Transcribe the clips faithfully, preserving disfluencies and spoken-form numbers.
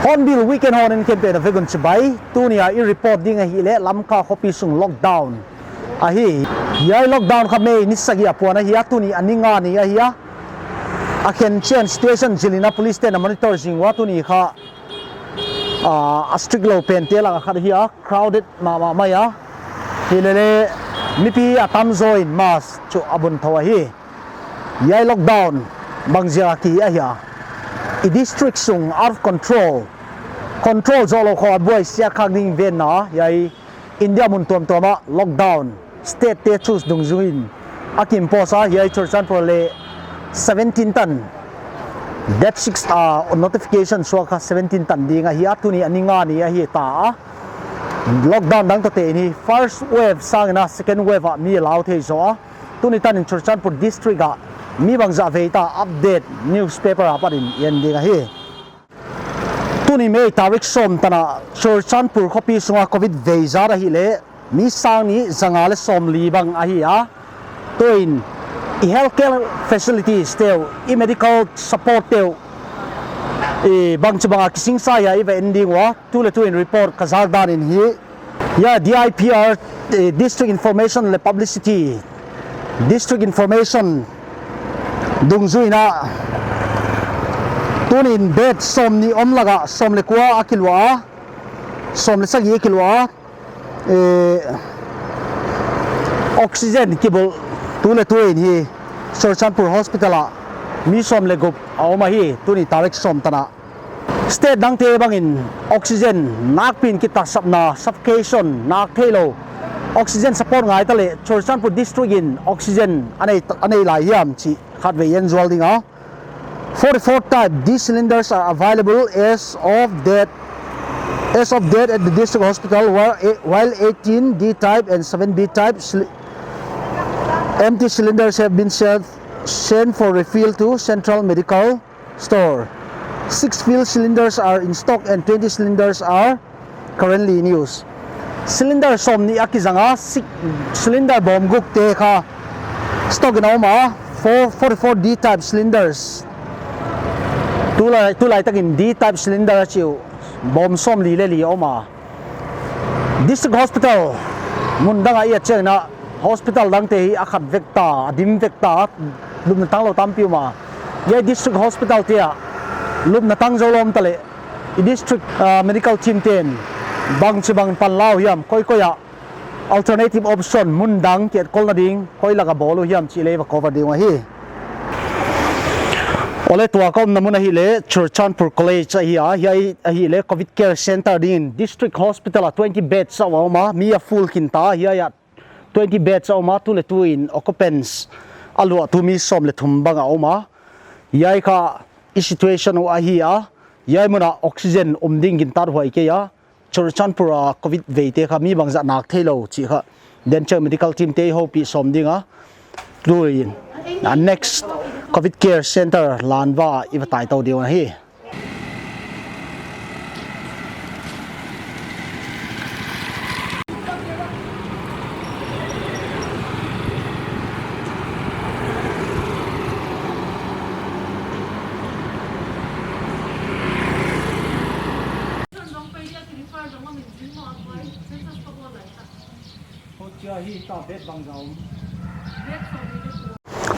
Hornbill Weekend Horn in campaign a vek un chibai. Tuni a i report ding ahihleh Lamka khopi sung lockdown ahi. Hiai lockdown kha May ni sagih a puan ahi a, tuni a ni nga ni ahi a. A khenchian situation zil in a police te'n a monitor zing ua, tuni kha, ah, a strict lou pente laka khat ahi a, crowded mahmah mai a. Himahleh mipi a tamzaw in mask chu a bun thou ahi. Hiai lockdown bangziak a ki ahia? I district sung out of control, control zoh lou khong a buaisiat khak ding venna, hiai India mun tuamtuam ah lockdown state te choose dungzui in a ki impose a. Hiai Churachandpur leh seventeen tan date six a notification suak kha seventeen tan ding ahi a, tuni a ni nga ni ahi ta a. Lockdown dang toh te in hi first wave sang in a second wave ah mi lau thei zaw a. Tuni tan in Churachandpur district ah mi bangzah vei ta, update newspaper apat in en ding ahi. Tuni May tarik sawm tan a Churachandpur khopi sunga covid vei zat ahihleh mi sang nih zanga leh sawmli bang ahi a. Tuin i healthcare facilities te uh, i medical support te uh, i bangchibang a kisingsa hia i va en ding ua, tu leh tu in report ka zak dan in hi. Hiai D I P R, eh, District Information leh Publicity, District Information dungzui in a, tuni in bed sawmnih om laka sawm leh kua a kiluah a, sawm leh sagih a kiluah a, eh, oxygen kibulh tu leh tu in hi Churachandpur Hospital ah mi sawm leh guk a om ahi, tuni tarik sawm tan a. State dangte bangin oxygen nakpi in kitasapna, suffocation, nak theilou, oxygen support ngai taleh Churachandpur district in oxygen a nei, a nei lai hiam chih khatvei en zual ding a. Forty-four type D cylinders are available as of date, as of date at the district hospital, while, while eighteen D type and seven B type cyl-, empty cylinders have been sent, sent for refill to Central Medical Store. Six filled cylinders are in stock and twenty cylinders are currently in use. Cylinder sawmnih a kizang a, six, cylinder bawm guk te kha stock in a om a, four, forty-four D type cylinders. Tulai, tulai takin D type cylinder a chih uh bawm sawmli leh li a om a. District Hospital mun dang a i et chiangin a, hospital dangte hi a khat vek ta, a dim vek ta, lupna tanglou tampi om a. Hiai District Hospital te ah lupna tang zou lou om taleh, i district, ah, medical team te'n bangchibang panla uh hiam, koikoi ah alternative option mun dang kietkolna ding koi laka bawl uh hiam chih leh va cover ding uh ahi. Awle, tua ka omna mun ahihleh Churachandpur College ahi a, hiai ahihleh covid care center dingin district hospital ah twenty beds a om a, mi a full khin ta, hiai ah twenty beds a om a, tu leh tu in occupants a luahtu mi sawm leh thum bang a om a. Hiai kha i situation uh ahi a, hiai mun ah oxygen om ding gintak huai kei a. Churachandpur a covid veite kha mi bangzah nak theilou chih kha Denchel Medical Team te i houpih sawm ding a. Tuin a next covid care center Lanva i va tai tou ding uh ahi.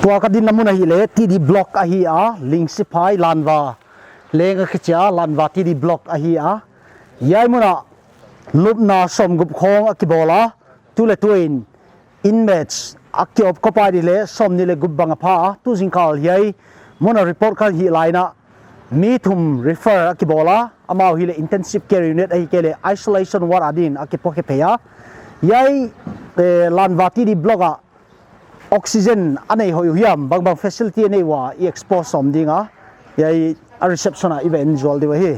Tua ka dinna mun ahihleh T D Block ahi a, Lingsiphai Lanva leng a kichi a, Lanva T D Block ahi a. Hiai mun ah lupna sawmguk khong a kibawl a, tu leh tu in inmates a ki-occupy di leh sawmnih leh guk bang a pha a, tu zingkal hiai Muna report kha hih lai in a, mi thum refer a kibawl a, amau hi leh intensive care unit ahihkeileh isolation ward a dingin a kipohkhe phei a. Hiai, eh, Lanva T D block ah oxygen a nei hoih uh hiam, bangbang facility a nei ua i expose sawm ding a. Hiai a reception ah i va en zual diu ahi.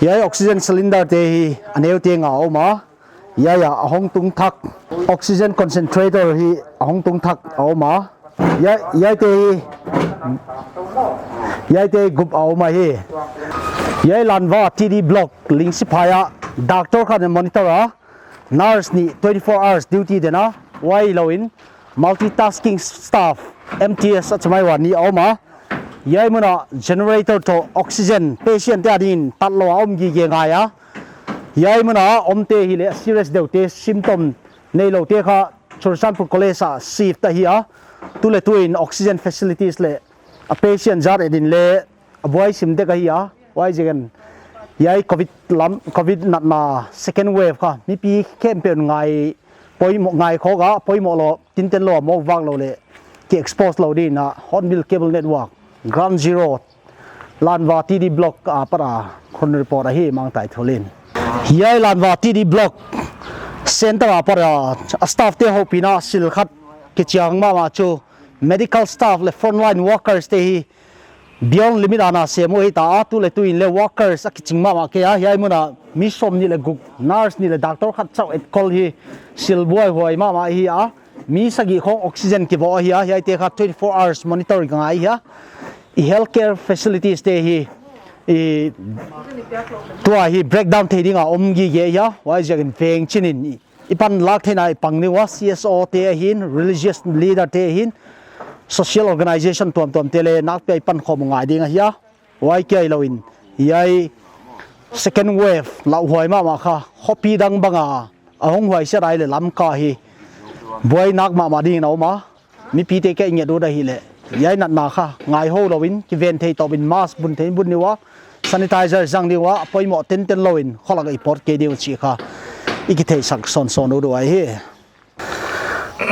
Hiai oxygen cylinder te hi a neute nga a om a. Hiai a hong tung thak, oxygen concentrator hi a hong tung thak a om a. Hiai, hiaite hi, hiaite gup a om ahi. Hiai Lanva T D block Lingsiphai ah doctor khat in monitor a, nurse nih twenty four hours duty den a, huai lou in multitasking staff, M T S a chi mai ua nih a om a. Hiai mun ah generator toh oxygen patient te a dingin tatlou a om gige ngai a. Hiai mun a omte hi leh serious deute, symptom neiloute kha Churachandpur College ah shift ahi a. Tu leh tu in oxygen facilities leh a patient zat et in leh a buai sim dek ahi a. Huaiziakin hiai covid lam, covid natna second wave kha mipi khempeuh in ngai poimoh, ngai khawk a, poimoh lou, tinten lou a mawk vak lou leh ki expose lou dingin a Hornbill Cable Network, Ground Zero, Lanva T D block apat a khun report ahi, Mangtai Thulin. Hiai Lanva T D block center apat a, a staff te houpihna sil khat kichiang mahmah chu medical staff leh frontline workers te hi beyond limit a na sem uh hita a, tu leh tu in leh workers a kiching mahmah kei a. Hiai mun a mi sawmnih leh guk, nurse nih leh doctor khat chauh etkol hi sil buaihuai mahmah ahi a. Mi sagih khawng oxygen kivoh ahi a, hiaite kha twenty four hours monitor ka ngai ahi a. I healthcare facilities te hi, i, tua hi breakdown thei ding a om gige ahi a. Huaiziakin veng chinin i, i panlak theihna i pang ding ua, C S O te ahin, religious leader te ahin, social organization tuamtuam te leh nakpi a i pankhawm ngai ding ahi a. Huai kia hilou in, hiai second wave lauhuai mahmah kha khopi dang bang a a hong huaisiat a leh Lamka hi buai nak mahmah dingin a om a. Mipite ka nget ut ahihleh, hiai natna kha ngaihou lou in, kiven thei tawp in, mask bun thei in bun ni ua, sanitizer zang ni ua, a poimoh tinten lou in kholak i pawt kei ding uh chih kha i kitheisak sawnsawn ut uh ahi.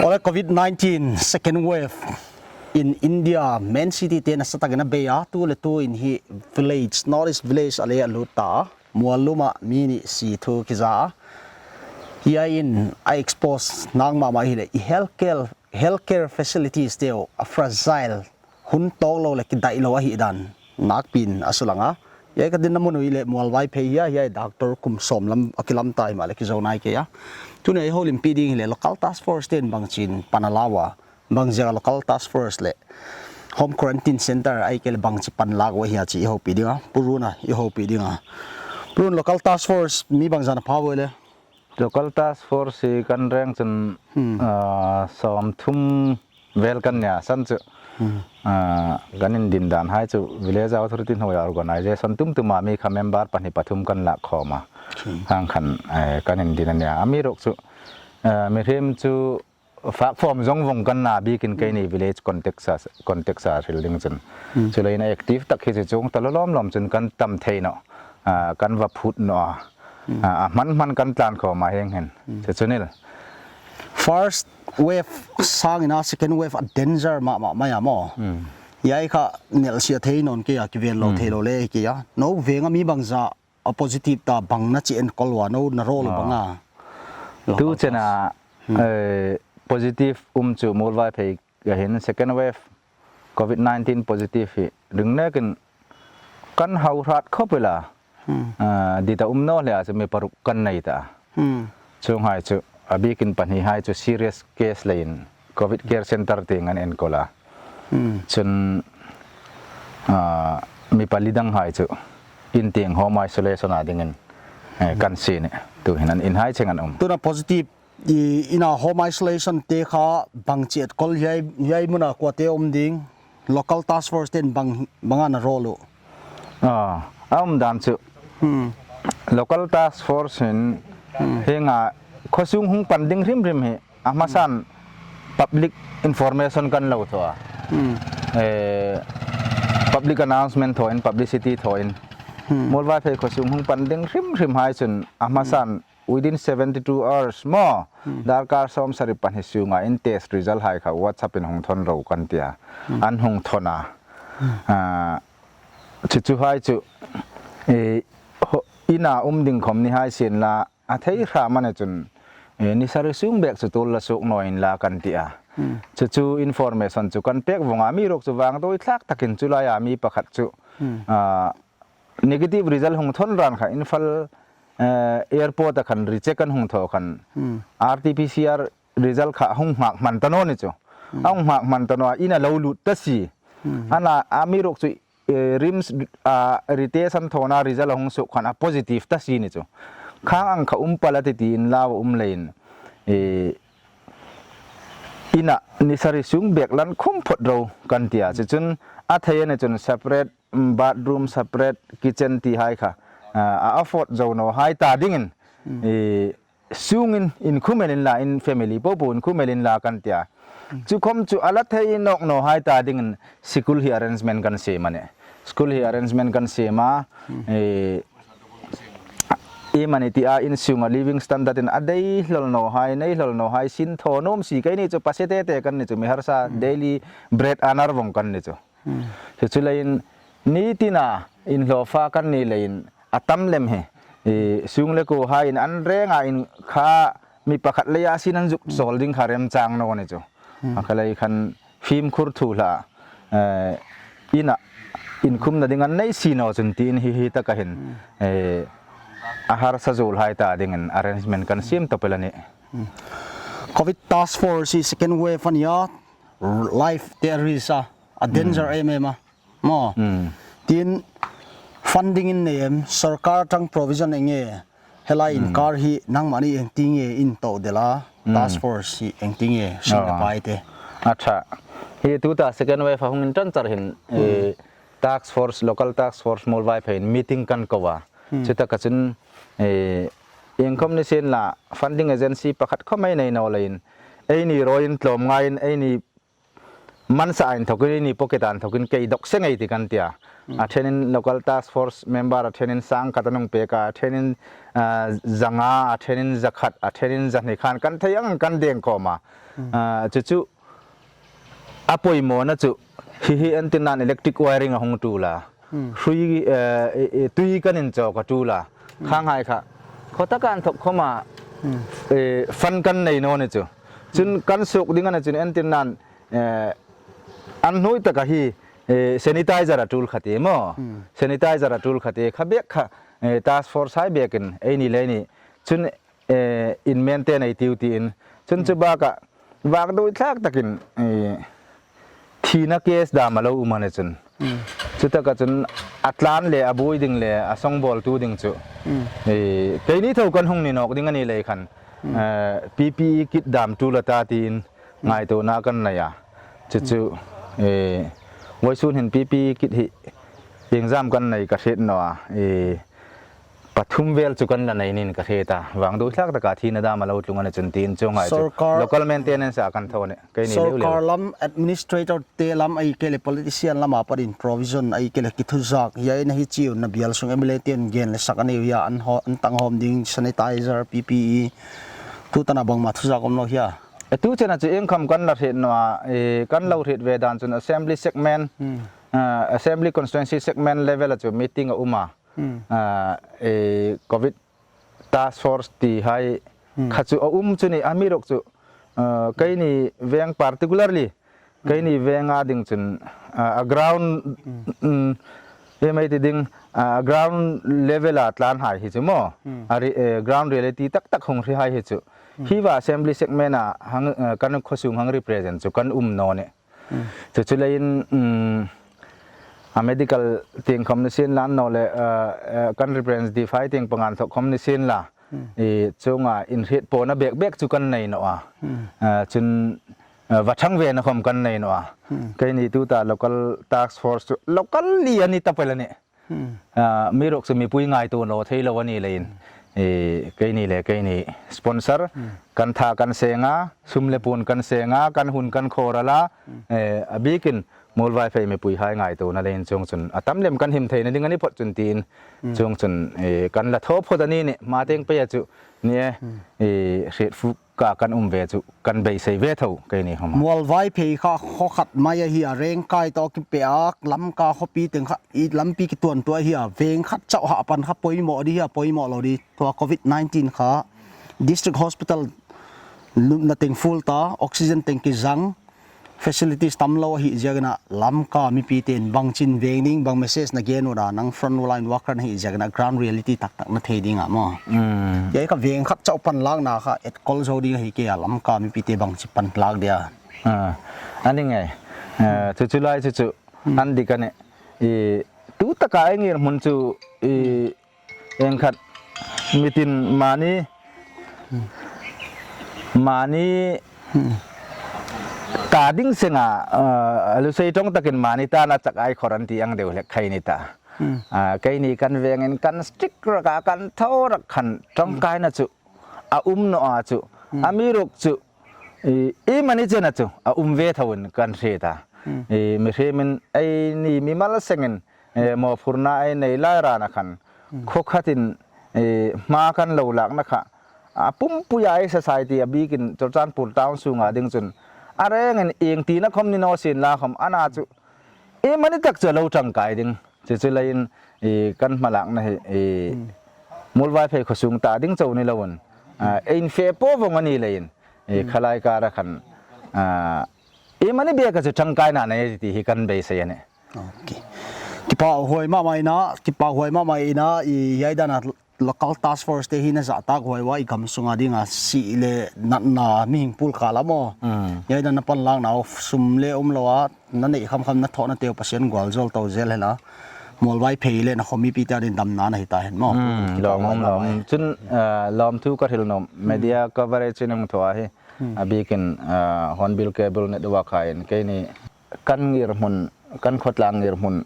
Ole, covid nineteen second wave in India main city te nasatak in a bei a, tu leh tu in hi village, North East village a leh a lut ta, mual lum ah mi nih si thu kiza a. Hiai in a expose nak mahmah ahihleh i healthcare, healthcare facilities te uh a fragile, hun tawk lou leh kidaih lou ahihdan nakpi in a sulang a. Hiai ka dinna mun uh hi leh Mualvaiphei ahi a, hiai doctor kum sawm lam a kilam ta himahleh kizou nai kei a. Tuni a i houlimpih ding hileh local task force te'n bangchin pan a la ua, bangziak a local task force leh home quarantine center ahihkeileh bangchi panlak uh ahia chih i houpih ding a, Pu Run a i houpih ding a. Pu Run, local task force mi bangzah na pha uh leh? Local task force hi kan reng chun, hmm, ah, sawmthum vel kan nei a, san chu, hmm, ah, kan indin dan hai chu village authority hnuai a organization tumtum a mi kha member pahnih pathum kan lakkhawm a. Hmm. Hang khan, eh, kan indin a nei a. Amiruokchu, eh, mihriem chu fakfawm zong vong kan na bikin keini village context a, context a hril ding chun. Hmm. Chuleh in a active tak hi chu chung ta lawmlawm chun kan tam thei nawn, ah, kan va phut nawn a. Hmm. Ah, a hmanhman kan tlan khawm a heng hen. Hmm. Chu chu ni. First wave sangin a second wave a danger mahmah mai a maw. Hmm. Hiai kha nelsia thei nawn kei a, kiven lou, hmm, thei lou leh kei a. Nou veng a mi bangzah a positive ta, bang na chi enkol ua, nou na rawl uh, ah, bang a? Tu chen a, hmm, eh, positive um chu Mualvaiphei ka hin second wave covid nineteen positive hi ringnekin kan hauhrat khop ila. Hmm. Ah, dit a um nawn leh a chu mi paruk kan nei ta. Hmm. Chung hai chu, a bikin pahnih hai chu serious case leh in covid care center tiang an enkol a. Hmm. Chun, ah, mi pali dang hai chu in tiang home isolation a dingin, eh, kan si ni. Tu hin an in hai cheng an um. Tuna positive i, in a home isolation te kha bangchi etkol hiai, hiai mun a kuate om ding? Local task force te'n bang, bang a na rawl uh? Ah, a umdan chu. Hmm. Local task force in, hmm, heng a khosung hong pan ding hrimhrim hi a hmasan public information kan lo thaw a. Hmm. Eh, public announcement thaw in, publicity thaw in. Hmm. Mualvaiphei khosung hong pan ding hrimhrim hai chun a hmasan, hmm, within seventy two hours maw, hmm, darkar sawmsarih pahnih sung a in test result hai kha WhatsApp in hong thon ro kan ti a. Hmm. An hong thon a. Ah, chu chu hai chu, eh, ho, inn a um ding khom ni hai sin la, a thei hra man a chun, eh, ni sari sung bek chu tul la suk nawn in la kan ti a. Hmm. Chu chu information chu kan pek vong a, mi ruak chu vangdoi thlak takin chu lai a mi pakhat chu, Hmm. ah, negative result hong thon ran kha Imphal, eh, airport a khan recheck kan hong thou khan Hmm. R T P C R result kha hong hak man ta nawn ni chu. Hmm. A hong hak man ta nawn a, inn a lou lut ta si. Hmm. Ana a mi ruak chu, eh, RIMS, ah, retest an thon a result hong suk khan a positive ta si ni chu. Khang ang kha um pala ti ti in la um lei in. Eh, inn a ni sari sung bek lan khum phot rou kan ti a. Chu chun a thei ni chun separate, mm, bathroom, separate kitchen ti hai kha, ah, a afford zou nawn hai ta ding in, Hmm. eh, sung in, in khum el in la, in family po po in khum el in la kan ti a. Hmm. Chu khom chu a la thei nawk nawn hai ta ding in school hi arrangement kan sem a ni. School hi arrangement kan sem a, Hmm. eh, i mani ti a in sung a living standard in a dei hlol nawn hai, nei hlol nawn hai, sin tho nawn si kei ni chu pase tete kan ni chu, mi harsa Hmm. daily bread earner vong kan ni chu. Hmm. Chu chu lei in, ni tin a, inn hlo fa kan ni lei in, a tam lem hi. I sung le ku hai in an reng a in kha mi pakhat lei a sin an zuk Hmm. sawl ding kha remchang nawn ni chu. Hmm. A kha lei khan fimkhur thu hla, eh, inn a, in khum na ding an nei si nawn chun ti in hi hi ta ka hin, Hmm. eh, a harsa zul hai ta ding in arrangement kan sem ta pel a ni. Hmm. Covid task force i second wave a ni a, life te a risk a, a danger Hmm. em em a. Maw. Hmm. Tin funding in nei em, sorkar tang provision eng e, helai in Hmm. kar hi nangmah ni eng ting e in tou del a, Hmm. task force hi eng ting e, sin na Oh. pai te. Acha. Hi tu ta second wave a hong in tan char hin, Hmm. eh, task force, local task force Mualvaiphei in meeting kan kou a. Hmm. Chu ta ka chun, eh, eng khom ni sin la funding agency pakhat khom ei nei nawn lei in. Ei ni roi in tlawm ngai in, ei ni mansa in thok in, ei ni pocket in thok in, kei dok se ngei ti kan ti a. Hmm. A then in local task force member a then in sang khat a nung pek a, a then in, ah, zanga, a then in zakhat, a then in zahni khan kan thei ang kan deng khawm a. Hmm. Ah, chu chu a poimohna chu, hi hi en tin nan electric wiring a hong tul a. Hmm. Hrui, eh, eh, eh, tui kan in chawk a tul a. Hmm. Khang hai kha. Khotaka an thok khawm a, Hmm. eh, fund kan nei nawn ni chu. Chun Hmm. kan suk ding a ni chun en tin nan, eh, an hnuai taka hi, eh, sanitizer a tul kha te maw. Hmm. Sanitizer a tul kha te kha bek kha, eh, task force hai bek in, ei ni lei ni. Chun, eh, in maintain ei tiu ti in. Chun chu Hmm. bak a, vak doi thlak takin, eh, thina case dam a lou um a ni chun. Hmm. Chu taka chun a tlan le, a buai ding le, a songbawl tu ding chu. Hmm. Eh, kei ni tho kan hong ni nawk ding a ni lei khan. Hmm. Eh, P P E kit dam tul a ta ti in Hmm. ngaihtuahna kan nei a. Chu chu, Hmm. eh, voisun hin P P E kit hi exam kan nei ka hriet nawn a. Eh, pathum vel chu kan la nei nin ka hre ta. Vang doi thlak taka thina dam a lou tlung a ni chun tin chu ngai chu. Sorkar Local maintenance a kan tho ni. Kei ni leu leu. Sorkar lam, administrator te lam, ahihkeileh politician lam a pat in provision, ahihkeileh kithuzak, hiai na hi chiu na bial sung M L A te'n gen le sak a ni uh hia, an ho-, an tanghawm ding sanitizer, P P E, tu tan a bangmah thuzak om lou hia. E tu chen a chu eng kham kan la hriet nawn a, e, kan lou hriet ve dan chun assembly segment, Hmm. ah, assembly constituency segment level a chu meeting a um a. Hmm. Ah, eh, Covid task force ti hai Hmm. kha chu a um chu ni a mi ruak chu, ah, kei ni veng particularly, kei ni veng a ding chun, ah, a ground, Hmm. mm, em ei ti ding, ah, ground level a tlan hai hi chu maw. Hmm. A ri-, eh, ground reality taktak hong hre hai hi chu. Hmm. Hi va assembly segment a hang, eh, kan khosung hang represent chu kan um nawn e. Hmm. Chu chu lei in, um, a medical teng khawm ni sin la nawn leh, uh, uh, kan representative hai teng panga thok khawm ni sin la. Hmm. I chunga in hriet pawna bekbek chu kan nei nawn a. Hmm. Uh, chun, uh, va thang vena khawm kan nei nawn a. Hmm. Kei ni tuta local task force chu local li a ni ta pen la ni. Hmm. Ah, mi ruak chu mipui ngaihtuah nawn theilou a ni leh in. Hmm. Eh, kei ni leh kei ni sponsor, Hmm. kan tha kan seng a, sum leh pun kan seng a, kan hun kan khawral a, Hmm. eh, a bik in Mualvaiphei mipui hai ngaihtuahna leh in chung chun a tam lem kan him theihna ding a ni phot chun ti in Hmm. chung chun, eh, kan la thaw phot a ni ni, mateng pei a chu ni e, Hmm. eh, hriet fu pa kan um ve chu kan beisei ve thou, keini khong. Mualvaiphei kha kho khat mai ahi a, Rengkai toh kipe a, Lamka khopi teng kha i lampi kituantuah ahi a, veng khat chauh hah pan kha poimoh di hi a, poimoh lou di. Tua covid nineteen kha District Hospital lupna teng full ta, oxygen teng kizang, facilities tamlou ahih ziakin a Lamka mipite'n bangchin veng ding, bang message na gen ut a, nang frontline worker na hih ziakin a ground reality taktak na thei ding a maw. Mm. Hiai kha veng khat chauh panlakna kha etkol zou ding ahi kei a, Lamka mipite bangchi panlak dia. Ah, a ni ngai. Ah, chu chu lai chu chu. Hmm. An dik a ni. I, tu taka i ngirhmun chu, i, eng khat mitin mani, mani ta ding senga, ah, lusei tong takin mani ta na chak ai khor an ti ang deuh lek khai ni ta. Hmm. Ah, keini kan vengin kan strict rak a kan thou rak khan tongkaina chu a um nawn a chu. Hmm. Amiruokchu, i, i mani chen a chu a um ve thou in kan hre ta. Hmm. I, mihremin eini mimal sengin, eh, mawhphurna ei nei lai ran a khan, hmm, kho khatin, eh, hma kan lou lakna kha a pumpui a i society a bikin Churachandpur town sunga ding chun a rengin iengtina khawm ni nawn sin la khawm ana chu i mani tak chu a lou tangkai ding. Chu chu laiin, i, kan hmalakna hi, i, hmm, Mualvaiphei khosung ta ding chauh ni louin, ah, ei infe po vong a ni laiin, i, hmm, khalai kar a khan, ah, i mani bek a chu tangkaina nei ti hi kan beisei a ni. Okay. Kipahhuai mahmah in a, kipahhuai mahmah in a, i, hiai dan a local task force te hi na zahtak huai ua, i gam sunga dinga sih leh natna mihing pul kal a maw. Mm. Hiai dan a panlakna uh sum leh um lou a, na neih khamkham na thohna te uh Pasian gualzawl tou zel hen la. Mualvaiphei leh na khomipite adin damna na hi ta hen maw. Mm, kipahhuai lawm, mahmah lawm. Chun, ah, lawmthu ka hril nuam, mm, media coverage in hong thou a hi. Mm. A bikin, ah, Hornbill Cable Network hai in keini kan ngirhmun, kan khotlang ngirhmun,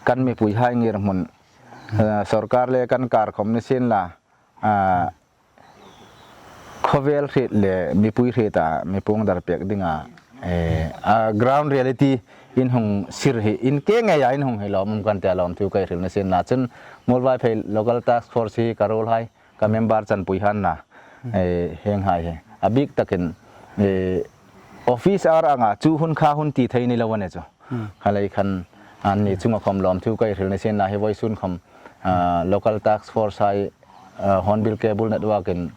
kan mipuihai ngirhmun, ah, sorkar leh kan kar khawm ni sin la, ah, khovel hriet leh mipui hriet a mi puangdar pek dinga, eh, ah, ground reality in hong sir hi, in ke ngeia in hong hi lawm um kan tia lawmthu ka hril ni sin la. Chun Mualvaiphei local task force hi ka role hai, ka member chanpui hanna, eh, heng hai hi. A bik takin, eh, office hour anga chu hun kha hun ti thei ni lou a ni chu. Hmm. Khalai khan anni chunga khawm lawmthu ka hril ni sin la hi vawisun khawm, ah, local task force hai, ah, Hornbill Cable Network in,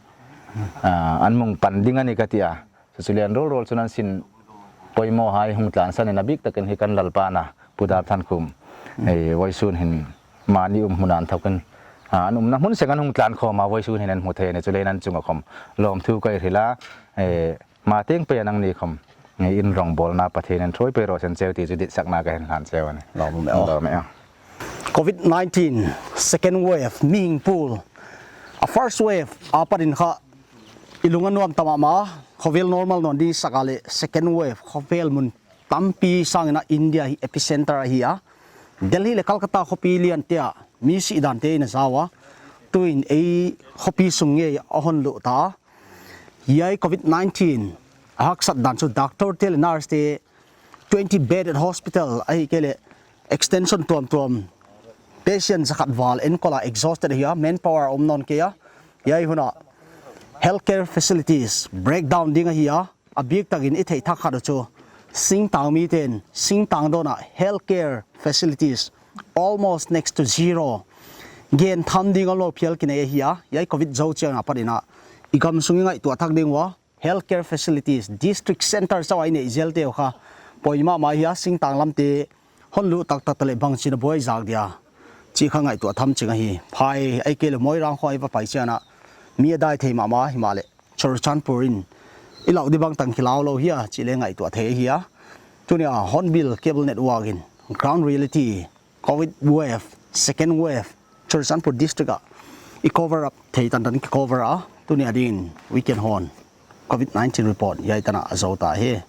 ah, an mung pan ding a ni ka tia. Chu chu leh an role role chun an sin poimoh hai hong tlansan in a bik takin hi kan Lalpa na Pu Darthankhum. Hmm. Eh, vawisun hin mani um hmun a thawkin, ah, an umna hmun seng an hong tlan khawm a vawisun hin an hmu thei a ni chu leh an chunga khawm lawmthu ka hril a, eh, mateng pei a nangni khawm, eh, in rongbawlna Pathian in thuai pei rawh sen cheu ti chu ditsakna ka henhlan cheu a ni. Lawm um e aw. Lawm e aw. Covid nineteen second wave mihing pul. A first wave apat in kha i lung a nuam ta mahmah, khovel normal nawn di sak a leh second wave khovel mun tampi sangin a India hi epicenter ahi a. Delhi leh Calcutta khopi liante ah mi sih dante in a zau a. Tuin ei khopi sung ngei a hon luh ta. Hiai covid nineteen a haksat dan chu doctor te leh nurse te, twenty bedded hospital ahihkeileh extension tuamtuam, patient zakhat val enkol a exhausted ahi a, manpower om nawn kei a. Hiai hun a healthcare facilities breakdown ding ahi a. A bik takin i theih thak khat uh chu singtang mite'n singtang dawn a healthcare facilities almost next to zero. Gen tham ding omlou phial kinei ahi a, hiai covid zou chiang apat in a i gam sung i ngaihtuah thak ding ua, healthcare facilities, district center chauh a i neih zelte uh kha poi mahmah ahi a, singtang lamte hon luh taktak ta leh bangchin a buai zak dia chih kha ngaihtuah tham ching ahi. Phai ahihkeileh Moirang khua i va pai chiang a mi a dai thei mahmah, himahleh Churachandpur in i lauh di bang tang kilau lou hia chih leh ngaihtuah thei ahi a. Tuni a Hornbill Cable Network in ground reality, covid wave, second wave, Churachandpur district ah i cover up thei tantan ki cover a. Tuni a dingin Weekend Horn covid nineteen report hiai tan a zou ta hi.